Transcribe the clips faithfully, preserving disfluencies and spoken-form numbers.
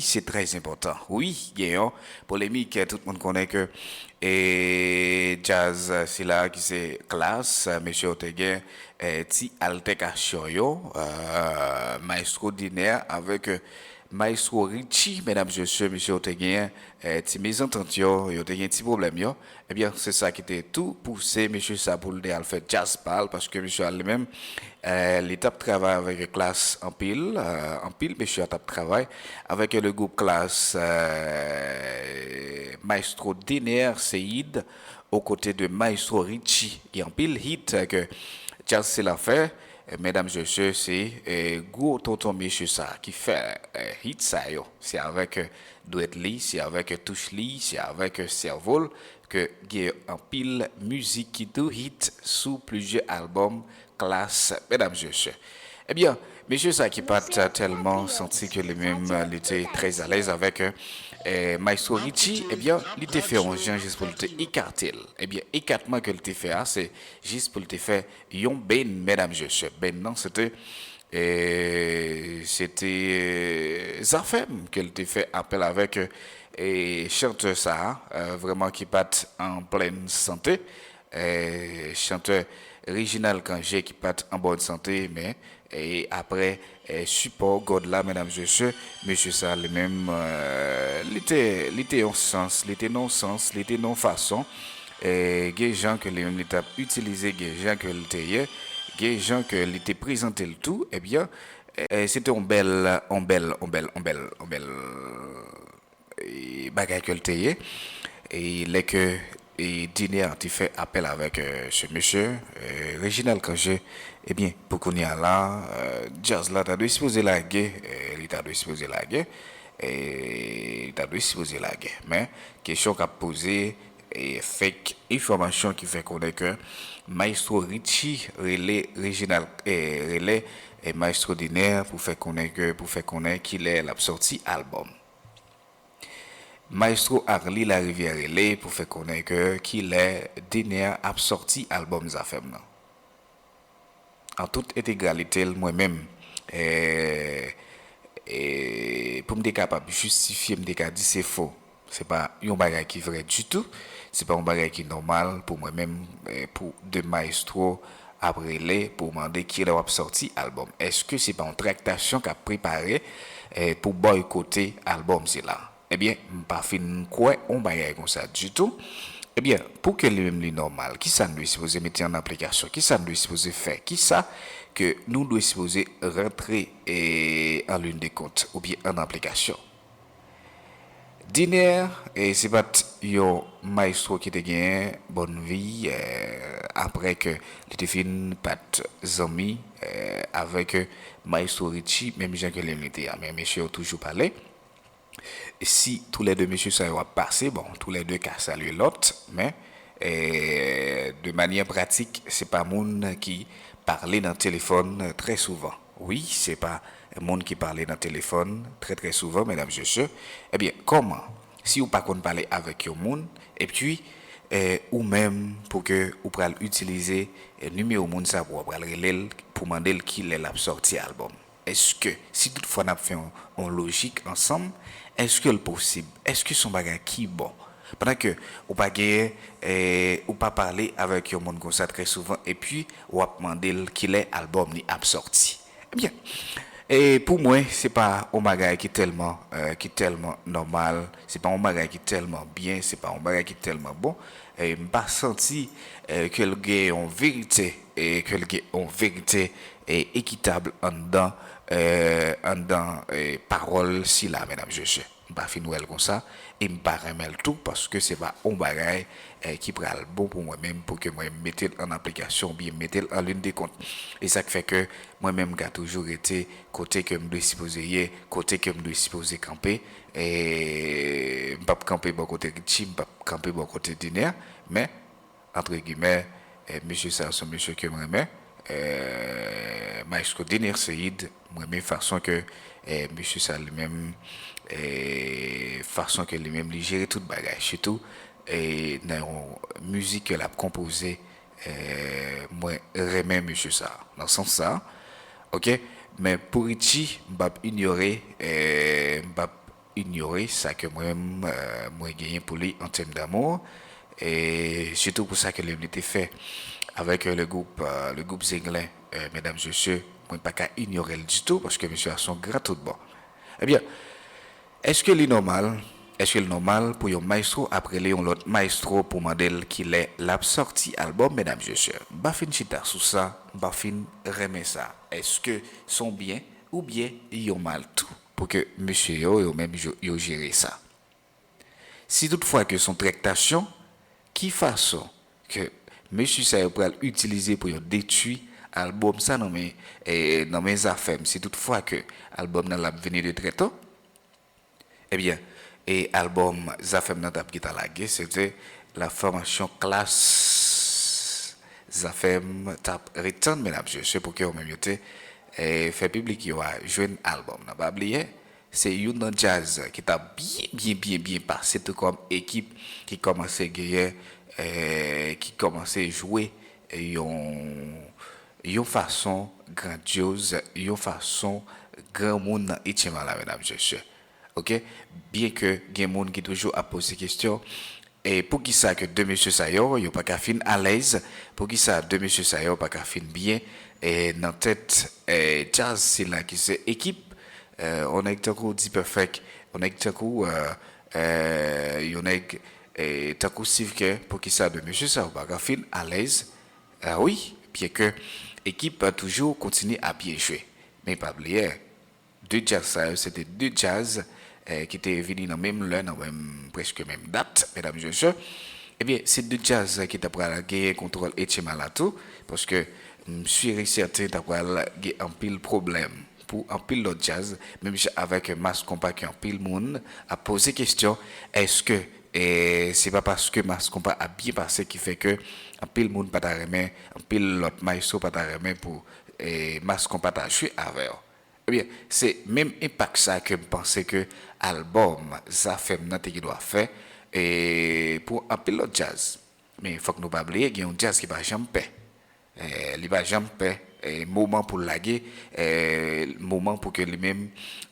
Se trè enpòtan. Wi, gen yon polemik, tout moun konnen ke e djaz sila ki se Klass, mesye yo te gen e ti altèkasyon yo, e, Maestro Dener avèk e Maestro Richie, medam, mesye, mesye yo te gen e ti mezantant yo, yo te gen ti pwoblèm yo. Ebyen, se sa ki te tou pouse mesye sa pou l te al fè djaz pa l, paske mesye a li menm, e, li t ap travay avèk Klass anpil, e, anpil mesye a t ap travay avèk le gwoup Klass, e, Maestro Dener Ceïde, aux côtés de Maestro Richie. Gen anpil hit ke djaz sila fè, e, medam, mesye, se e gwo tonton mesye sa ki fè e hit sa yo. Se avèk e dwèt li, se avèk e touch li, se avèk e sèvo l ke gen anpil mizik ki tou hit sou plizyè albòm Klass, medam, mesye. Ebyen, mesye sa ki pa t tèlman santi ke li menm li te trè alèz avèk e Maestro Richie, ebyen, li te fè yon jan jis pou l te ekate l. Ebyen, ekatman ke l te fè a, se jis pou l te fè yon benn, medam, mesye. Benn nan, se te e se te e Zafèm ke l te fè apèl avèk e chantè sa a, e, vrèman ki pa t an plèn sante, e chantè Reginald Cangé ki pa t an bòn sante, men e aprè e sipò God la, medam, mesye, mesye sa li menm, e, li te, li te yon sans, li te nan yon sans, li te nan yon fason, e gen jan ke li menm li t ap itilize, gen jan ke l te ye, gen jan ke li te prezante l tou, ebyen, e, se te yon bèl, yon bèl, yon bèl, yon bèl, yon bèl e bagay ke l te ye. E lè ke e Dener te fè apèl avèk e se mesye e Reginald Cangé, ebyen, pou kounye a la, e djaz la ta dwe sipoze lage, e li ta dwe sipoze lage, e li ta dwe sipoze lage. Men, kesyon k ap poze, e fake enfòmasyon ki fè konnen ke Maestro Richie rele Reginald, e rele e Maestro Dener pou fè konnen ke, pou fè konnen kilè l ap sòti albòm. Maestro Arly Larivière rele pou fè konnen ke kilè Dener ap sòti albòm Zafèm nan. An tout entegralite l, mwen menm, e, e, pou m te kapab jistifye, m te ka di se fo. Se pa yon bagay ki vrè ditou. Se pa yon bagay ki nòmal pou mwen menm, e, pou de maestro ap rele pou mande kilè w ap sòti albòm. Èske se pa yon traktasyon k ap prepare, e, pou bòykote albòm sila? Ebyen, m pa fin kwè yon bagay konsa ditou. Ebyen, pou ke li menm li nòmal, kisa n dwe sipoze mete an aplikasyon? Kisa n dwe sipoze fè? Kisa ke nou dwe sipoze rantre, e, an liy de kont oubyen an aplikasyon? Dener, e, se pa t yon maestro ki te genyen bòn vi, e, aprè ke li te fin pa t zanmi, e, avèk, e, maestro Richie, menm jan ke li menm li te a. Men mesye yo toujou pale. Si toulède mesye sa yo ap pase, bon, toulède ka salye lòt, men, e, de manyè pratik, se pa moun ki pale nan telefòn trè souvan. Wi, se pa moun ki pale nan telefòn trè, trè souvan, medam, mesye. Ebyen, kòman, si ou pa konn pale avèk yon moun, epi, e, ou menm, pou ke ou pral itilize, e, nimewo moun sa pou w pral rele l, pou mande l kilè l ap sòti albòm? Èske, si toutfwa n ap fè yon, yon lojik ansanm, èske l posib? Èske se yon bagay ki bon? Pandan ke ou pa genyen, e, ou pa pale avèk yon moun konsa trè souvan, epi w ap mande l kilè albòm li ap sòti. Ebyen, e pou mwen, se pa yon bagay ki tèlman, e, ki tèlman nòmal, se pa yon bagay ki tèlman byen, se pa yon bagay ki tèlman bon. E m pa santi, e, ke l gen yon verite, e ke l gen yon verite, e, ekitab anndan, e, anndan, e, pawòl sila, medam, mesye. M pa fin wè l konsa, e m pa renmen l tou, paske se pa yon bagay, e, ki pral bon pou mwen menm, pou ke mwen mete l an aplikasyon oubyen mete l an liy de kont. E sa k fè ke mwen menm m ka toujou rete kote ke m dwe sipoze ye, kote ke m dwe sipoze kanpe. E m p ap kanpe bò kote Richie, m p ap kanpe bò kote Dener, men, antre gimè, e, mesye sa a se yon mesye ke m renmen, e, Maestro Dener Ceïde, m renmen fason ke, e, mesye sa li menm, e, fason ke li menm li jere tout bagay, sitou, e, nan yon mizik ke l ap konpoze, e, mwen renmen mesye sa, nan sans sa, oke, men pou Richie, m p ap inyore, e, m p ap inyore sa ke mwen menm, euh, mwen genyen pou li an tèm damou, e sitou pou sa ke li te fè avèk, euh, le groupe, euh, le groupe Zenglen, euh, medam, mesye, mwen pa ka inyore l ditou, paske mesye a se yon gran tout bon. Ebyen, èske li nòmal, èske li nòmal pou yon maestro ap rele yon lòt maestro pou mande l kilè l ap sòti albòm, medam, mesye? M pa fin chita sou sa, m pa fin renmen sa. Èske se yon byen oubyen yon mal tou pou ke mesye yo, yo menm, yo, yo jere sa? Si toutfwa ke se yon traktasyon, ki fason ke mesye sa yo pral itilize pou yo detwi albòm sa nan men, eh, nan men Zafèm, si toutfwa ke albòm nan l ap vini de trè to? Ebyen, e albòm Zafèm nan t ap gentan lage, se te la fòmasyon Klass. Zafèm t ap ret tann, medam, mesye, pou ke yo menm yo te, eh, fè piblik yo a jwenn albòm nan. Pa bliye, se youn nan djaz ki t ap byen, byen, byen, byen pase, tou kòm Ekip ki kòmanse genyen, eh, ki kòmanse jwe yon, yon fason grandyoz, yon fason granmoun nan H M A la, medam, mesye. Ok? Byen ke gen moun ki toujou ap poze kesyon, e poukisa ke de mesye sa yo, yo pa ka fin alèz? Poukisa de mesye sa yo pa ka fin byen, e nan tèt, e, djaz sila ki se Ekip, e, yon nèg tankou D-Perfect, yon nèg tankou, e, e, yon nèg, e, tankou Steve Kerr, poukisa de mesye sa yo pa ka fin alèz? A wi, byen ke Ekip toujou kontinye ap byen jwe. Men pa bliye, de djaz sa yo, se te de djaz, eh, ki te vini nan menm lè, nan menm, prèske menm dat, medam, mesye. Ebyen, se de djaz ki ta pral genyen kontwòl H M A la tou, paske m si e sèten ta pral gen anpil pwoblèm pou anpil lòt djaz, menm jan avèk Mass Konpa ke anpil moun ap poze kesyon, èske, eh, se pa paske Mass Konpa ap byen pase ki fè ke anpil moun pa ta renmen, anpil lòt maestro pa ta renmen pou, eh, Mass Konpa ta jwe avè yo? Ebyen, se menm enpak sa ke m panse ke albòm Zafèm nan te gen dwa fè, e, pou anpil lòt djaz. Men fòk nou pa bliye, gen yon djaz ki pa janm pè. E, li pa janm pè, e, moman pou l lage, e, moman pou ke li menm,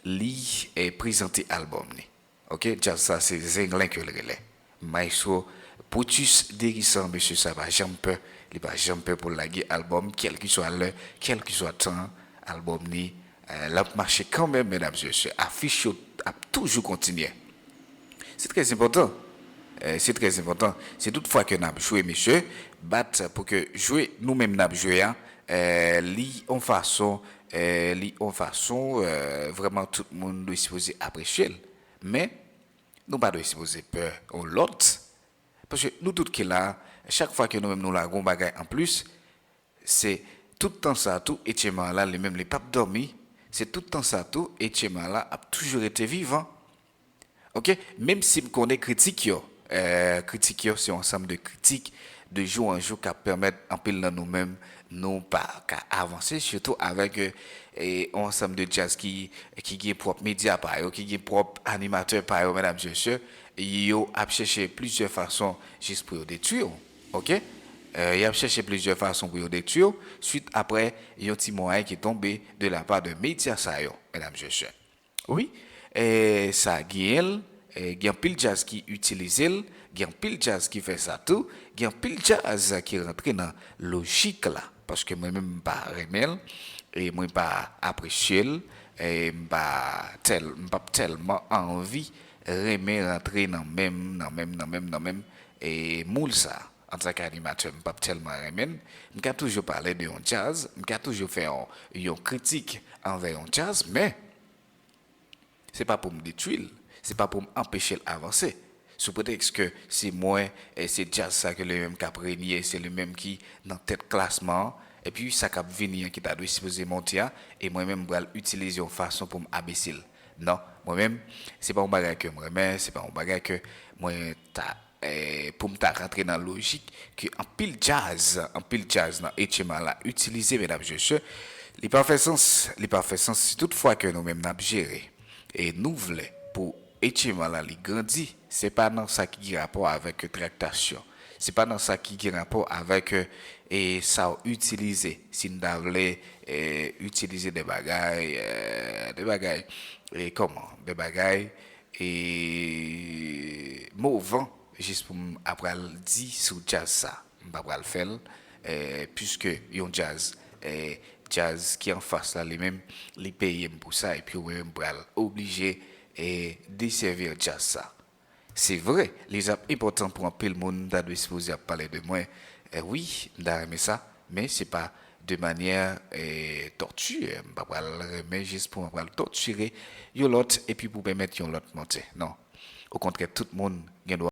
li, e, prezante albòm li. Ok, djaz sa se Zenglen ke l rele. Maestro Brutus Derisan, mesye sa pa janm pè, li pa janm pè pou l lage albòm, kèlkeswa lè, kèlkeswa tan, albòm li, eh, l ap mache kanmenm, medam, mesye. Afich yo ap toujou kontinye. Se trè enpòtan. Eh, se trè enpòtan. Se toutfwa ke n ap jwe, mesye, bat pou ke jwe nou menm n ap jwe a, eh, li yon fason, eh, li yon fason, eh, vrèman tout moun dwe sipoze apresye l. Men, nou pa dwe sipoze pè yon lòt. Paske nou tout ki la, chak fwa ke nou menm nou lage yon bagay anplis, se tout tan sa tou, H M A la, li menm, li p ap dòmi. Se tout tan sa tou, H M A la ap toujou rete vivan. Ok? Menm si m konnen kritik yo, eh, kritik yo, se yon ansanm de kritik de jou an jou k ap pèmèt anpil nan nou menm, nou pa ka avanse, sitou avèk, eh, eh, yon ansanm de djaz ki, ki gen pwòp medya pa yo, ki gen pwòp animatè pa yo, medam, mesye, yo ap chèche plizyè fason jis pou yo detwi w. Ok? Eh, y ap chèche plizyè fason pou yo detwi w, swit apre yon ti mwayen ki tonbe de la pa de medya sa yo, medam, mesye. Wi, eh, sa genyen l, eh, gen anpil djaz ki itilize l, gen anpil djaz ki fè sa tou, gen anpil djaz ki rantre nan lojik la, paske mwen menm m pa renmen l, e mwen pa apresye l, e m pa tèl-, m p ap tèlman anvi renmen rantre nan menm, nan menm, nan menm, nan menm, e moul sa. Antanke animatè, m p ap tèlman renmen l. M ka toujou pale de yon djaz, m ka toujou fè yon, yon kritik anvè yon djaz, men se pa pou m detwi l, se pa pou m anpeche l avanse. Sou pretèks ke se mwen, e se djaz sa ke li menm k ap renye, se li menm ki nan tèt klasman an, epi sa k ap vini an ki ta dwe sipoze monte a, e mwen menm m pral itilize yon fason pou m abese l. Non, mwen menm, se pa yon bagay ke m renmen, se pa yon bagay ke mwen ta, eh, pou m ta rantre nan lojik ke anpil djaz, anpil djaz nan H M A la itilize, medam, mesye. Li pa fè sans, li pa fè sans si toutfwa ke nou menm n ap jere e nou vle pou H M A la li grandi, se pa nan sa ki gen rapò avèk traktasyon. Se pa nan sa ki gen rapò avèk, e sa w itilize. Si n ta vle, e itilize de bagay, e de bagay, e kòman? De bagay, e movan jis pou m apral di sou djaz sa. M pa pral fè l, eh, piske yon djaz, eh, djaz ki anfas la li menm, li peye m pou sa, epi mwen menm m pral oblije, eh, desèvi djaz sa. Se vre, li ap enpòtan pou anpil moun, m ta dwe sipoze ap pale de mwen. Eh, wi, m ta renmen sa, men se pa de manyè, eh, tòti. M pa pral renmen jis pou m pral tòtire yon lòt, epi pou pèmèt yon lòt monte. Non. Okontrè, tout moun gen dwa